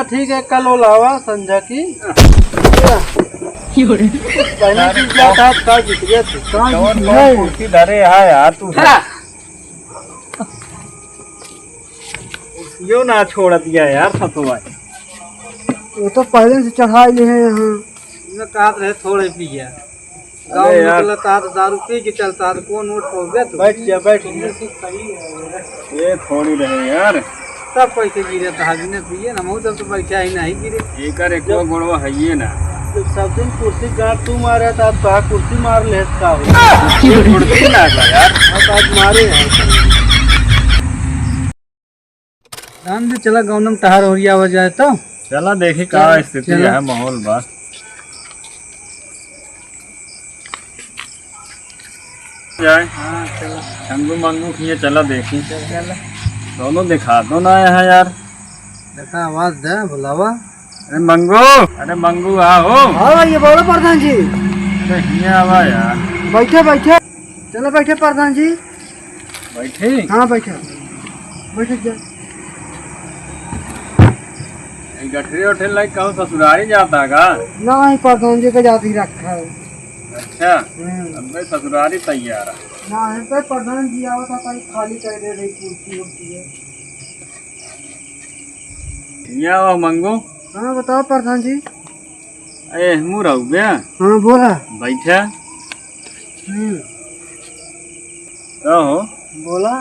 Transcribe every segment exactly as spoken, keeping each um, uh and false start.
ठीक है, कल वो लावा संझा की। पहले जीत जाता, आज का जीत गया तू? कहाँ कौन जीत कौन गया? कुर्सी धरे है यार तू? हाँ। यो ना छोड़ दिया यार सतुआ। वो तो पहले से चढ़ा लिए हैं यहाँ। मैं कहा रहे थोड़े पिया। गाँव अरे यार। निकलता है तो दारू पी के चलता है तो कौन वोट पाओगे तू? बैठ जा, बैठ जा। ये थोड़ी रहे यार। सब पैसे गिरे तो हाजिने पिए ना, मऊ सब तो बैठा ही नहीं गिरे। एकर एक गोड़वा है ये ना। जब सब दिन कुर्सी गाड़ तू मारे तो आज कहा कुर्सी मार ले का हो? ये कुर्सी ना था यार। अब आज मारे हैं। राम जी, चला गाँव में टहर ओरिया हो जाए तो। चला देखी का चला, स्थिति चला। है, माहौल बा। जाए। हाँ, चला। शंगू मंगू किए चला देखी। चला। दोनों दिखा दो ना यहाँ यार। देखा, आवाज दे, बुलावा। अरे मंगू, अरे मंगू, आ हो। हाँ भैया, बोलो प्रधान जी। अरे हियाँ आवा यार। बैठे, बैठे। चलो बैठे प्रधान जी। बैठे? हाँ, बैठे। बैठ जा। ये गठरी उठे लाइक कहूँ ससुरारी जाता का? नहीं, प्रधान जी का जात ही रखा है। अच्छा, हम्म। अब भाई ससुरारी तैयार है। नहीं, भाई प्रधान जी आवत है, भाई खाली कर दे रही कुर्सी उर्सी है। यहाँ आओ मंगू। हाँ, बताओ प्रधान जी। ए, मुँह रहू बे। हाँ, बोला। बैठा। हम्म। का हो? बोला।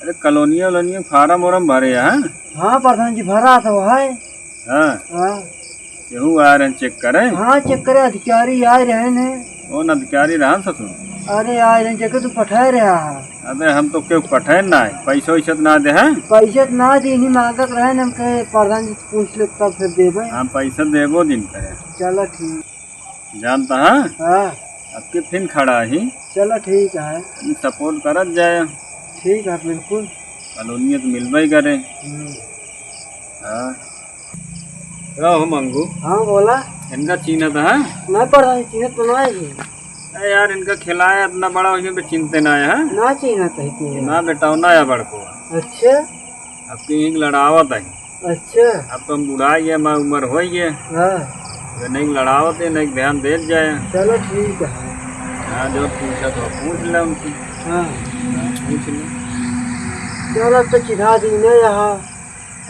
अरे, कॉलोनिया वोलोनिया फार्म वार्म भरे है? हाँ, प्रधान जी, भरा तो है। हाँ। हाँ। केहू आ रहे हैं चेक करे? हाँ, चेक करे, अधिकारी आ रहे हैं। कौन अधिकारी रहन ससुर? अरे, आ रहे हैं, जेके तू पठाए रहा है। अबे, हम तो केहू पठाए ना है, पैसा वैसा तो ना दे हैं। पैसा तो ना दे, इन्हीं मांगत रहे हैं, हम कहे, प्रधान जी से पूछ ले, तब फिर देबे। हम पैसा देबो दिन करे। चलो, ठीक। जानता है? हाँ। अब के फिन खड़ा ही। चलो ठीक है। सपोर्ट करत जाए। ठीक है, बिल्कुल। कॉलोनिया तो मिलबे ही करे। हम्म। हाँ। का हो मंगू? हाँ, बोला। इनका चीन्हत है? नहीं प्रधान जी, चीन्हत तो ना है। अरे यार, इनका खिलाया इतना बड़ा, उसमें भी चिंते ना है, हाँ? ना चीन्हत है कि ना बेटा, ना या बड़को। अच्छा। अब के एक लड़ावत है। अच्छा। अब तो हम बुढ़ा गए, हमारी उम्र हो गई। हाँ। वे नहीं लड़ावत है, नहीं ध्यान देत जाए। चलो ठीक है। हाँ, जो पूछा तो पूछ ले उनकी। हाँ। हाँ, पूछ ले। चलो, अब तो चिढ़ा दी ना यहाँ।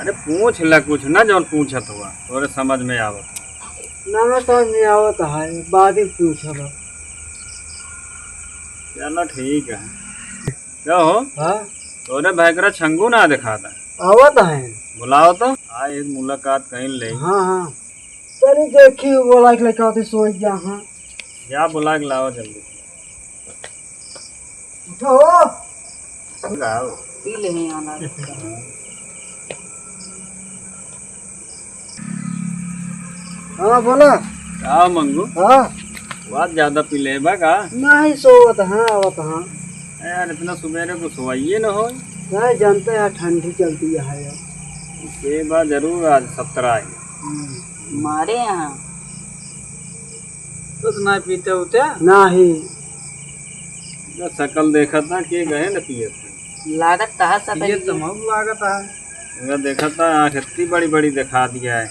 अरे पूछ ले कुछ ना, जौन पूछत हुआ तोरे समझ में आवत। ना, मैं समझ में आवत है, बाद में पूछब। चलो ठीक है। का हो? हाँ? तोरे भैकरा छंगू ना दिखाता। आवत है। बुलाओ तो। आ, एक मुलाकात कहीं ले। हाँ, हाँ। चली देखी, बोला के लेके आते, सोई जा, हाँ। जा बुला के लाओ जल्दी। उठो। लाओ। पी ले यहाँ ला। हाँ, बोला। का मंगू? हाँ। बात ज्यादा पी ले बा का? नहीं, सोवत हाँ, आवत हाँ। यार, इतना सुबेरे को सोवाइए न हो। नहीं, जानते हैं, ठंडी चलती है यार। ये बात जरूर आज सत्रह है। हम्म। मारे यहाँ। कुछ ना पीते उते? नहीं। ना शकल देखत ना, के गए न पियत। लागत कहाँ से पियत तो मऊ लागत है। इनका देखत ना, आँख इतनी बड़ी बड़ी दिखा दिया है।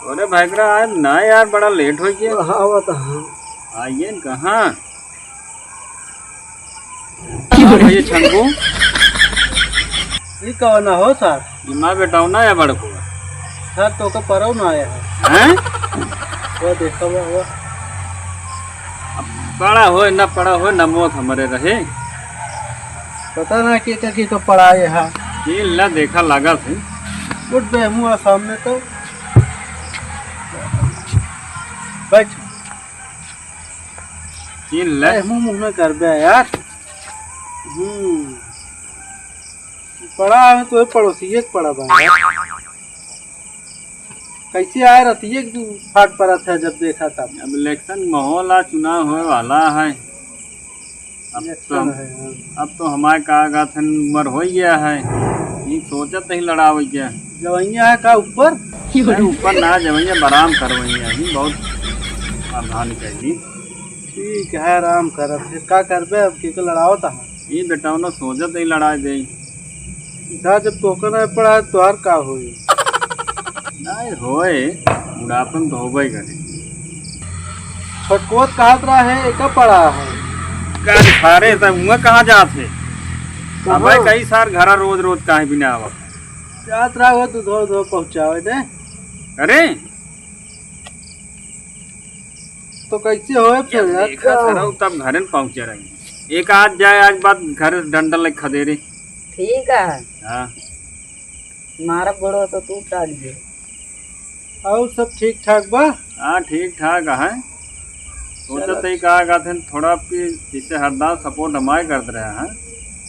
अरे भाई, आज ना यार, बड़ा लेट हो गया। हाँ, वो तो हाँ। आइए न, कहाँ? हाँ, भैया छंगू। ई कौन हो सर? ई माँ बेटा हो ना या बड़को? सर, तो का परौ ना आया है। हैं? वो देखो, वो, वो। अब पड़ा होय ना पड़ा होय, नमोत हमरे रहे। पता ना के का, के का पड़ा है। ये ला देखा लगा थे। उठ बे, मुँह सामने तो। बैठ। चीन ले। अरे, मुंह, मुंह में कर बे यार। हम्म। पड़ा है तो पड़ोसी एक पड़ा बा यार। कैसे आए रहती है कि तू फाट पड़ा था जब देखा तब। अब इलेक्शन माहौल आ, चुनाव होए वाला है। अब तो इलेक्शन हम, है, हाँ। अब तो हमारे का कहत हन, उम्र हो गया है, ये सोचत ही लड़ावे के। जवैया है का ऊपर? नहीं, ऊपर ना, जवैया बराम करवैया ही, बहुत सावधानी चाहिए। ठीक है, आराम कर। अब फिर का करबे, अब के के लड़ावत है? ये बेटा ना सोचत ही लड़ाई दे। जा, जब तोके ना पड़ा है, तोहार का होई? ना, अरे होए, बुढ़ापन तो होबे करे। छोटकोत कहत रहा है, एका पड़ा है। का सारे तब हुआ कहाँ जात है? कहाँ? अबे कई सार घरा रोज रोज काहे बिना आवा? जात रहा हो, दूधो, दूधो पहुँचावे दे। अरे, तो कैसे होए फिर जब यार? देखा सरऊ तब घरे न पहुँचे रही। एक आज जाए, आज बात घर डंडल लग खदेरे। ठीक है। हाँ। मारा बड़ो तो तू टाल दे। और सब ठीक ठाक बा? हाँ, ठीक ठाक है। सोचत चलो। ही का कहते हैं, थोड़ा आपकी जैसे हरदम सपोर्ट हमारे करते रहे हैं,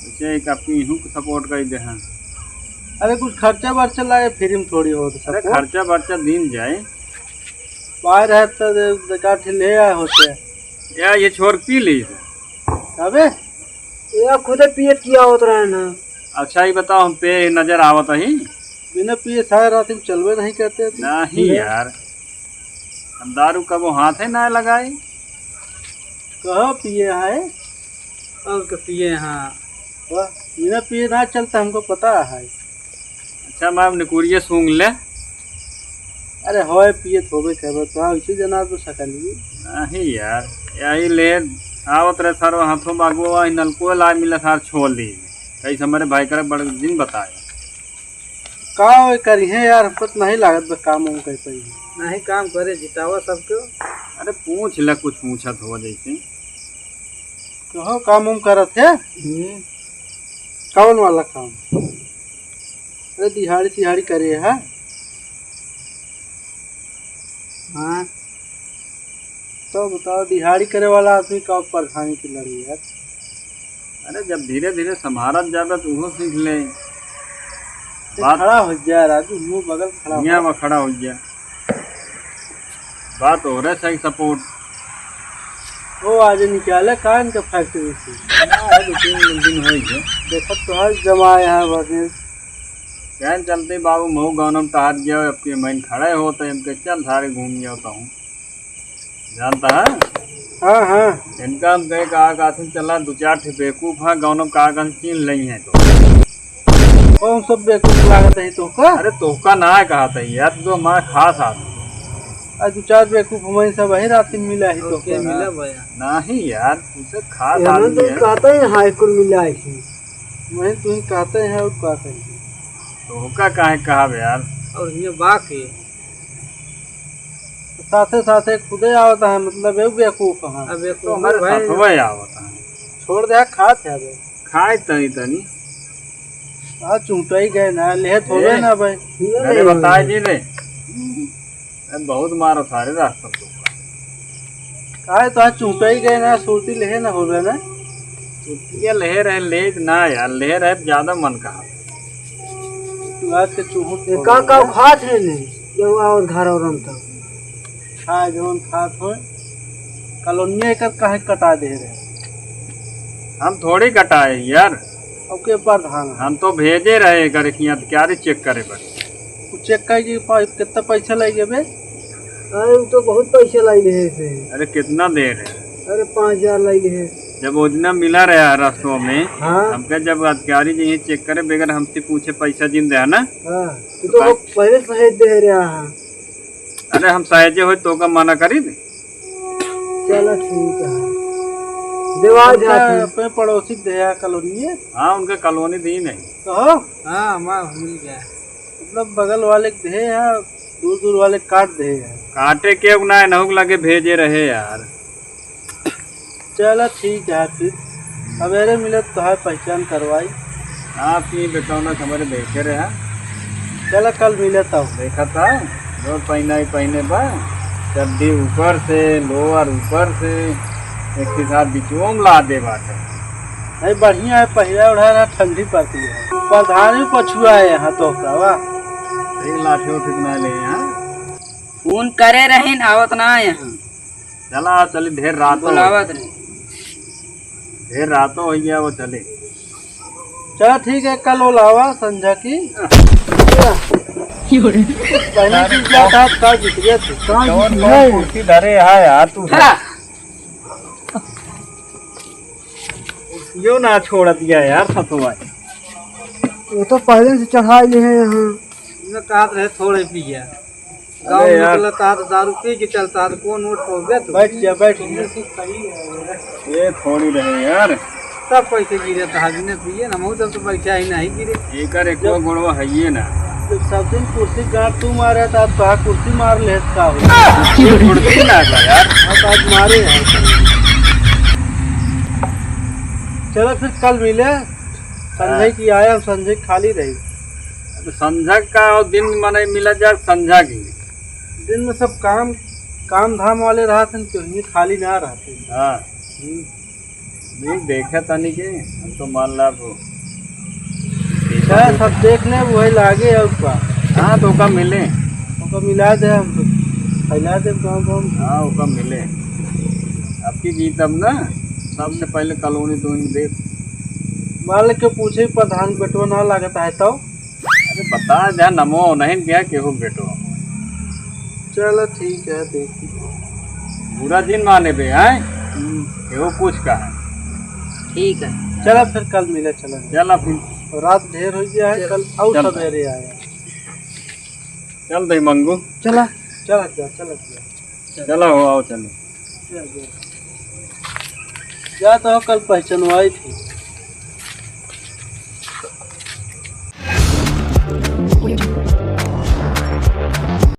वैसे एक आपकी इहूँ को सपोर्ट कर दे हैं। अरे कुछ खर्चा बर्चा लाए, फ्री में थोड़ी हो तो अरे सपोर्ट। खर्चा बर्चा दिन जाए। बाहर है तो दे-, दे-, काठी ले आए होते। या ये छोर पी ली। अबे? ये खुदे पियत किया होत रहे ना। अच्छा, ये बताओ, हम पे नजर आवत ही? बिना पिए सारे रात में चलबे नहीं करते थे। नहीं ले। यार, हम दारू कबो हाथ है ना लगाए। कहो पिए है? और के पिए हाँ। वाह, बिना पिए ना चलता, हमको पता है। अच्छा, मैं अब निकुरिया सूंघ ले। अरे होए, पिए थोबे करबे, तो हाँ, इसी जना तो सकल ही। नहीं यार, यही ले आवत रहे सारो हाथों बागो, वही नलको ला मिला सार छोड़ दी। कई से हमारे भाई करे बड़ दिन बताए। का होए करी है यार, हमको तो नहीं लागत बस काम वाम कर पाई। नहीं काम करे, जितावा सबको। अरे पूछ ले, कुछ पूछत हो जैसे। कहो काम वाम करत है? हम्म। कौन वाला काम? अरे दिहाड़ी सिहाड़ी करे है? हाँ। तो बताओ, दिहाड़ी करे वाला आदमी का प्रधानी की लड़ी यार? अरे जब धीरे धीरे संभारत जाबे तो उहो सीख ले। ये बात खड़ा हो गया राजू, मुंह बगल खड़ा हो यहाँ गया। में खड़ा हो गया। बात हो रहा सही सपोर्ट। वो आज निकाले का इनका फैक्ट्री से? हाँ, दो तीन दिन हो गए। देखो तो हर जमा यहाँ बने। क्या चलते बाबू, महू गाँव में टहर गया, अब के मैं खड़े होते हैं, इनके चल सारे घूम गया होता हूँ। जानता है? हाँ, हाँ। इनका हम कहे कहा, कहा था, चला दो चार ठे बेवकूफ हैं, गाँव में कहा, कहा चीन लई हैं तो। कौन सब बेवकूफ लागत है तोहका? अरे तोहका ना कहा था यार, तू तो हमारा खास आदमी। आज दो चार बेवकूफ हमारे सब वही रात में मिला है और तोहका। क्या मिला भैया? नहीं यार, तुझसे खास एहन आदमी तो है। कहते हैं हाई स्कूल मिला है। वही तुम कहते हैं और का कहें? तोहका काहे कहा बे यार? और ये बा के? साथे साथे खुदे आवत है, मतलब, ये बेवकूफ है। अब ये तो हमारे भाई साथ में आवत है। छोड़ दे, खात है बे। खाए तनी तनी। आ चूंटाई गए ना, लेहे थोड़े ए, ना भाई। अरे बताए जी रे। अरे बहुत मारो सारे रास्ता तो। काहे तो आज चूंटाई गए ना, सुरती लेहे ना होबे ना। सुरतिया लेहे रहे, लेट ना यार, लेहे रहे ज्यादा मन कहा। तू आज के चूहट ये का का खात है ने, जब और घर और हम तो। खा जौन खात हो, कॉलोनिया एकर काहे कटा दे रहे? हम थोड़ी कटाए यार। ओके प्रधान। हम तो भेजे रहे एकर हियां अधिकारी चेक करे बस। उ चेक करे कि पा-, कितना पैसा लागे बे? अरे, उ तो बहुत पैसा लाई रहे से। अरे, कितना दे रहे? अरे, पाँच हजार लाई रहे। जब ओजना मिला रहा रस्तों में, हाँ। हमके जब अधिकारी जी ये चेक करे, बगैर हमसे पूछे पैसा जिन दे, है ना? हाँ, तू तो तो पहले सहेज दे रहा है। अरे, हम सहेजे हो तो का मना करी दे? चलो, ठीक है। देवा अपने, जाते हैं। अपने पड़ोसी के दे कॉलोनी है। हाँ, उनका कॉलोनी दी नहीं। कहो? हाँ, हमारा मिल गया। मतलब, बगल वाले के दे हैं, दूर दूर वाले काट दे हैं। काटे के ना, नहुक लगे भेजे रहे यार। चला ठीक है फिर, अबेरे मिले तो तोहार पहचान करवाई। हाँ, पी बेटौना के हमरे देखे रहे। चला कल मिले तब। देखा था, जो पहना ही पहने बा, चड्डी ऊपर से, लोअर ऊपर से, एक के साथ बिचुओ में ला दे बाटे। नहीं, बढ़िया है, पहिरा ओढ़ा रहा, ठंडी पड़ती है। प्रधान भी पछुआ है यहाँ तो का, वाह। एक लाठी उठी बना ले यहाँ। फोन करे रहे न, आवत ना है यहाँ। चला, चली, ढेर रात हो बुलावत गई। नहीं। ढेर रात हो गया, वो चले। चला, ठीक है, कल वो लावा संझा की। पहले की क्या था, कल जीत गया तू। कौन कौन कुर्सी धरे है यार तू? हाँ। यो ना छोड़ दिया यार, सतुआ। वो तो पहले से चढ़ा लिए हैं यहाँ। मैं कहा रहे थोड़े पिया। गाँव अरे यार। निकलता है तो दारू पी के चलता है तो कौन वोट पाओगे तू? बैठ जा, बैठ जा। ये थोड़ी रहे यार। सब पैसे गिरे तो हाजिने पिए ना, मऊ सब तो बैठा ही नहीं गिरे। एकर एको जब गोड़वा हइये ना। जब सब दिन कुर्सी गाँठ तू मारे तो आप कहा कुर्सी मार ले का हो? ये कुर्सी ना था यार। आप आज मारे हैं। चलो फिर कल मिले। संजय हाँ। की आया, संजय खाली रही। तो संझा का और दिन माने मिला जाए संझा की। दिन में सब काम, काम धाम वाले रहत हैं, क्यों ही खाली ना रहते हैं। हाँ। हम्म। नहीं देखे तनी के, हम तो मान ला वो। खैर, सब देख ले, वही लागे और का। हाँ, तो ओका मिले। ओका मिला दे, हम तो फैला दे गाँव गाँव में। हाँ, ओका मिले। आपकी जीत अब ना, सबसे पहले कॉलोनी तो दे। मान ले के पूछे प्रधान बेटवा ना लागत है तो? अरे बता जा, नमो नहीं दिया केहू बेटो। चलो ठीक है, देखी। बुरा जिन माने बे, हैं? हम्म। केहू पूछ का है? ठीक है। चला फिर कल मिले, चला। चला फिर। रात ढेर हो गया है, चल। कल और चल। सवेरे आया। चल दे मंगू। चला, चला जा, चला जा। चला हो, आओ चलो। चला जा। जा तो कल पहचानवाई थी।